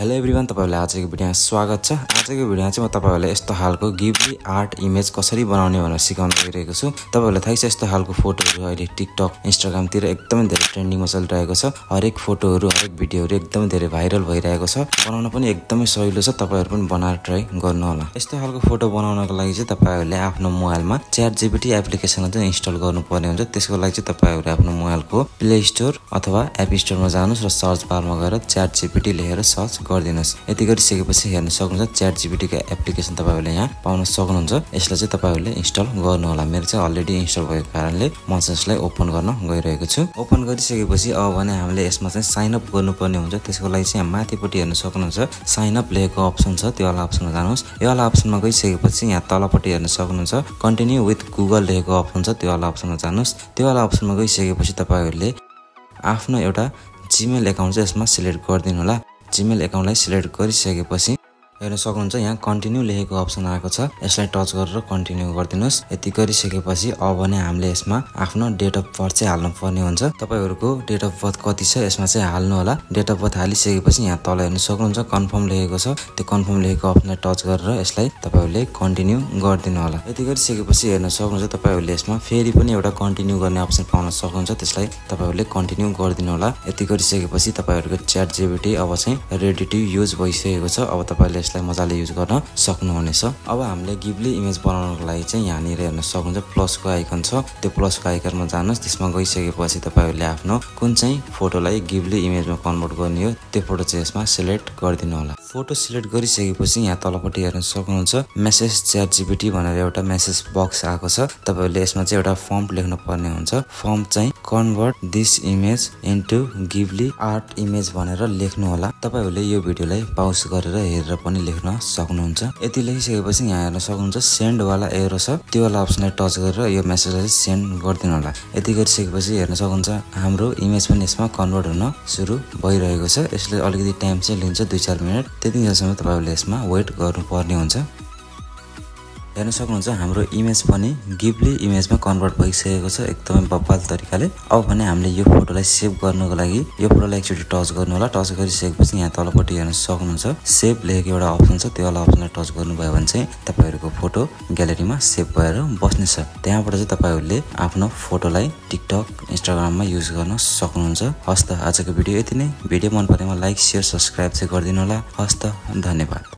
Hello everyone, तपाईहरुलाई आजको भिडियोमा स्वागत छ। आजको भिडियोमा चाहिँ म तपाईहरुलाई यस्तो हालको गिब्ली आर्ट इमेज कसरी बनाउने भनेर सिकाउन गइरहेको छु। तपाईहरुलाई थाहै छ यस्तो हालको फोटोहरु अहिले टिकटक, इन्स्टाग्रामतिर एकदमै धेरै ट्रेन्डिङमा चलिरहेको छ। हरेक फोटोहरु, हरेक भिडियोहरु एकदमै धेरै भाइरल भइरहेको छ। बनाउन पनि एकदमै सजिलो छ, तपाईहरु पनि बनाएर ट्राई गर्नु होला। यस्तो हालको फोटो बनाउनको लागि चाहिँ तपाईहरुले आफ्नो मोबाइलमा ChatGPT एप्लिकेसन चाहिँ इन्स्टल गर्नुपर्ने हुन्छ। त्यसको लागि चाहिँ तपाईहरुले आफ्नो मोबाइलको प्ले स्टोर अथवा एप स्टोरमा जानुस् र सर्च बारमा गएर ChatGPT लेखेर सर्च गरिदिनुस्। यति गरिसकेपछि हेर्न सक्नुहुन्छ ChatGPT को एप्लिकेसन तपाईहरुले यहाँ पाउन सक्नुहुन्छ। यसलाई चाहिँ तपाईहरुले इन्स्टल गर्नु होला। मेरो चाहिँ अलरेडी इन्स्टल भएको कारणले म चाहिँ यसलाई ओपन गर्न गइरहेको छु। ओपन गरिसकेपछि अब भने हामीले यसमा चाहिँ साइन अप गर्नुपर्ने हुन्छ। त्यसको लागि चाहिँ यहाँ माथिपट्टि हेर्न सक्नुहुन्छ साइन अप लेखेको अप्सन छ, त्यो वाला अप्सनमा जानुस्। यो वाला अप्सनमा गइसकेपछि यहाँ तलपट्टि हेर्न सक्नुहुन्छ कन्टिन्यू विथ गुगल लेखेको अप्सन छ, त्यो वाला अप्सनमा जानुस्। त्यो वाला अप्सनमा गइसकेपछि तपाईहरुले आफ्नो एउटा जीमेल एकाउन्ट चाहिँ यसमा सिलेक्ट गरिदिनु होला। जीमेल एकाउन्टलाई सिलेक्ट गरिसकेपछि हेर्न सक्नुहुन्छ यहाँ कन्टिन्यू लेखेको अप्सन आएको छ, यसलाई टच गरेर कन्टिन्यू गरिदिनुस्। यति गरिसकेपछि अब भने हामीले यसमा आफ्नो डेट अफ बर्थ चाहिँ हाल्नु पर्ने हुन्छ। तपाईहरुको डेट अफ बर्थ कति छ यसमा चाहिँ हाल्नु होला। डेट अफ बर्थ हालिसकेपछि यहाँ तल हेर्न सक्नुहुन्छ कन्फर्म लेखेको छ, त्यो कन्फर्म लेखेको अप्सनलाई टच गरेर यसलाई तपाईहरुले कन्टिन्यू गरिदिनु होला। यति गरिसकेपछि हेर्न सक्नुहुन्छ तपाईहरुले यसमा फेरि पनि एउटा कन्टिन्यू गर्ने अप्सन पाउन सक्नुहुन्छ, त्यसलाई तपाईहरुले कन्टिन्यू गरिदिनु होला। यति गरिसकेपछि तपाईहरुको ChatGPT अब चाहिँ रेडी टु युज भइसकेको छ। अब तपाईहरुले यसलाई मजाले युज गर्न सक्नुहुनेछ। अब हामीले गिब्ली इमेज बनाउनको लागि चाहिँ यहाँनिर हेर्न सक्नुहुन्छ प्लसको आइकन छ, त्यो प्लसको आइकनमा जानुस्। त्यसमा गइसकेपछि तपाईहरुले आफ्नो कुन चाहिँ फोटोलाई गिब्ली इमेजमा कन्भर्ट गर्ने हो त्यो फोटो चाहिँ यसमा सिलेक्ट गरिदिनु होला। फोटो सिलेक्ट गरिसकेपछि यहाँ तलपट्टि हेर्न सक्नुहुन्छ मेसेज ChatGPT भनेर एउटा मेसेज बक्स आएको छ। तपाईहरुले यसमा चाहिँ एउटा फर्म लेख्न पर्ने हुन्छ। फर्म चाहिँ convert this image into Ghibli art image भनेर लेख्नु होला। तपाईहरुले यो भिडियोलाई पाउज गरेर हेरेर पनि लेख्न सक्नुहुन्छ। यति लेखिसकेपछि यहाँ हेर्न सक्नुहुन्छ सेन्ड वाला एरो छ, त्यो वाला अप्सनलाई टच गरेर यो मेसेजलाई सेन्ड गरिदिनु होला। यति गरिसकेपछि हेर्न सक्नुहुन्छ हाम्रो इमेज पनि यसमा कन्भर्ट हुन सुरु भइरहेको छ। यसले अलिकति टाइम चाहिँ लिन्छ 2-4 मिनेट, त्यतिन्जेलसम्म तपाईहरुले यसमा वेट गर्नुपर्ने हुन्छ। हेर्न सक्नुहुन्छ हाम्रो इमेज पनि गिब्ली इमेजमा कन्भर्ट भइसकेको छ एकदमै बब्बाल तरिकाले। अब भने हामीले यो फोटोलाई सेभ गर्नको लागि यो फोटोलाई एकचोटि टच गर्नु होला। टच गरिसकेपछि यहाँ तलपट्टि हेर्न सक्नुहुन्छ सेभ लेखेको एउटा अप्सन छ, त्यो वाला अप्सनलाई टच गर्नुभयो भने चाहिँ तपाईहरुको फोटो ग्यालेरीमा सेभ भएर बस्नेछ। त्यहाँबाट चाहिँ तपाईहरुले आफ्नो फोटोलाई टिकटक, इन्स्टाग्राममा युज गर्न सक्नुहुन्छ। हस् त, आजको भिडियो यति नै। भिडियो मन परेमा लाइक, शेयर, सब्स्क्राइब चाहिँ गरिदिनु होला। हस् त, धन्यवाद।